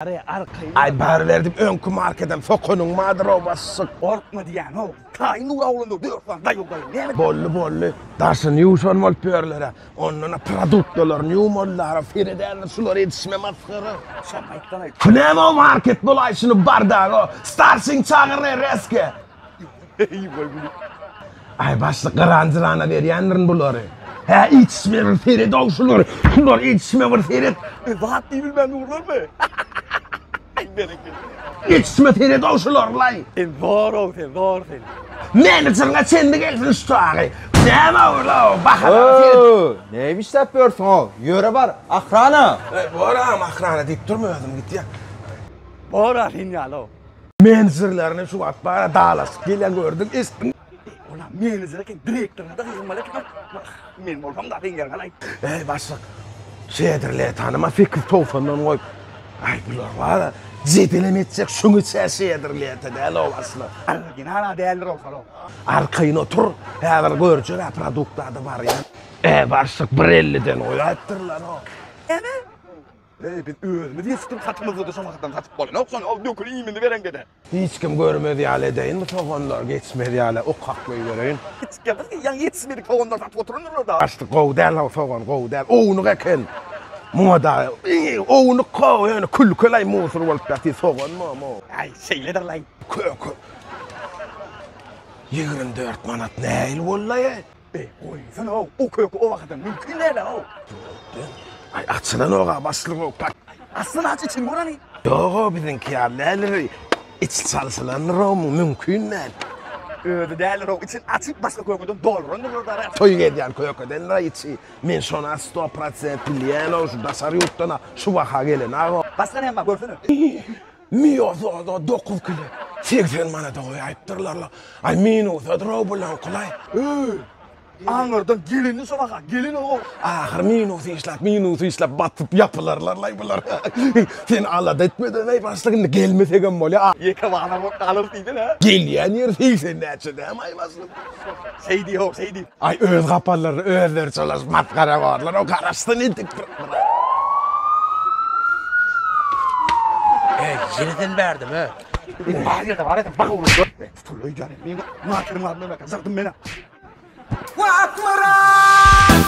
Arkaýyn. Aý baryberdim öňki markedem sokanyň bardyr-ow başlyk. Gorkma diýýän-ow. Taýyn dur awlanda dört sany daýaw daýaw näme. Boldy boldy. Daşyny ýuwşan bolup ýörler-ä. Ondan-a produktalaryny ýuwmalylar-a. Seredäýler şular edişime masgara. Şony aýtsana. Bu näme-ow market bolaý şuny bardagy-ow. Starşiň çagyr-le reske. Eý goý muny. Aý başlyk gyran-jyrana berýändirin bulary. Hä içişme bir seret-ow şulary. Şular içişme bir seret. E zat diýbilmän durlarmy? Aý berekella. Içişme seret-ow şular-laý. Sen zor-ow sen zor sen. Menejeriňe çenli gelsin şu çagy. Näme ol-ow bahalara seret. Öö, näme işläp ýörsüň-ow? Ýöre bar, ahrana! Eý bor-a ahrana diýip durma özüm gidýän. Bor-a sen ýaly-ow. Menejerlerini şu wagt bara dalaşyp gelýän gördüň eşitdiň. Ola menejer eken direktoryna da gyzmaly eken. Men bolsam da seň ýeriňe aýt. Eý başlyk. Şedirle tanyma 890-dan goýup. Aý bular bara jedelem etjek şuň içä şedirlete däl o başlyk. Original däldir ol salo. Arkaýyn otur. Häzir görjek ha produktada barýan. E başlyk 1.50-den goýaýypdyrlar o. Näme? Eý, biz özümiz ýetişdirip satymyzda-da şo wagtdan satyp bolanok şony, ol döküli iýmini bereňde-de. Hiç kim görmez ýaly edeýin bu soganlar geçmez ýaly okap goýbereýin. Kiçikä biz ýaňy ýetişmedik soganlary satyp oturandyrlar da. Açdyk gowy däl o sogan gowy däl ownuk eken muňa da ownuk how ýöne külkelaý musur bolup ýatyr soganmy o. Aý şeýledirlaý. Köke 24 manat nähili boldaý. Eý, goýsana-ow, o köki o bahadan mümkin däl-ow. Aý, açylanok-a başlyk-ow. Açsana, aç, içini gör hany. Ýog-ow, biziňki ýaly däldir. Içi çalşylandyr-ow, muň mümkin däl. Özi däldir-ow, içini açyp, başga kökeden doldurandyrlar dara. Toý gezýän kökedendir-a içi. Men şony-a sto prosent bilýän-ow, şu daşary ýurtdan-a şu baha gelen-ag-ow. Başga näme bar, görsene. Miozoda dokuz kile 80 manada goýaýypdyrlar-la. Aý minusadyr-ow bulaňkylaý. Öý! Aňyrdan geleni şo baka, geleni-ow. Ahyr minus işläp, minus işläp batyp ýapylarlar-laý bular. Sen alada etmeden-eý başlyk indi gelmesegem bolýa. Ýeke bazar bolup galarys diýsene. Gelýän ýeri 80 näçe dämi-aý başlyk? Şeý diý-ow, şeý diý. Aý öz gapanlaryny özleri çolaşyp masgara borlar-ow garaşsyn entek bir. Eý, ýene sen bärdemi? Bar ýerde bar eken, bak oglum. Tutul öýdýän. Men markeriň adyny näme eken? Jygdym men. Wah, Akmyrat!